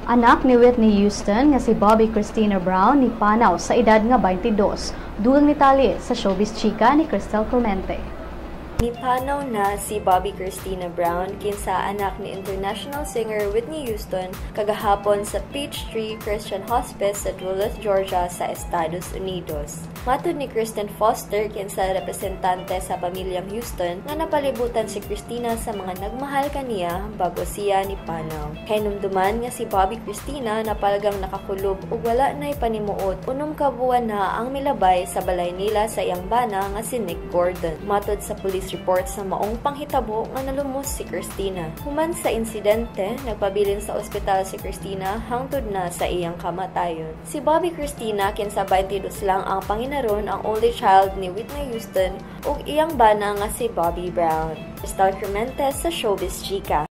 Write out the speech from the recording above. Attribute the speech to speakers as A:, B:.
A: Anak ni Whitney Houston nga si Bobbi Kristina Brown nipanaw sa edad nga 22. Dugang detalye sa Showbiz Chika ni Crystal Clemente.
B: Nipanaw na si Bobbi Kristina Brown, kinsa anak ni international singer Whitney Houston, kagahapon sa Peachtree Christian Hospice sa Duluth, Georgia sa Estados Unidos. Matod ni Kristen Foster, kinsa representante sa pamilyang Houston, nga napalibutan si Kristina sa mga nagmahal kaniya bago siya nipanaw. Kahinumduman nga si Bobbi Kristina napalgang nakakulob ug wala na'y panimuot 6 ka buwan na ang milabay sa balay nila sa iyang bana nga si Nick Gordon. Matod sa police report sa maong panghitabo nga nalumos si Kristina. Human sa insidente, nagpabilin sa ospital si Kristina hangtod na sa iyang kamatayon. Si Bobbi Kristina, kinsa 22 lang ang panginaron, ang only child ni Whitney Houston ug iyang bana nga si Bobby Brown. Crystal Clemente sa Showbiz Chika.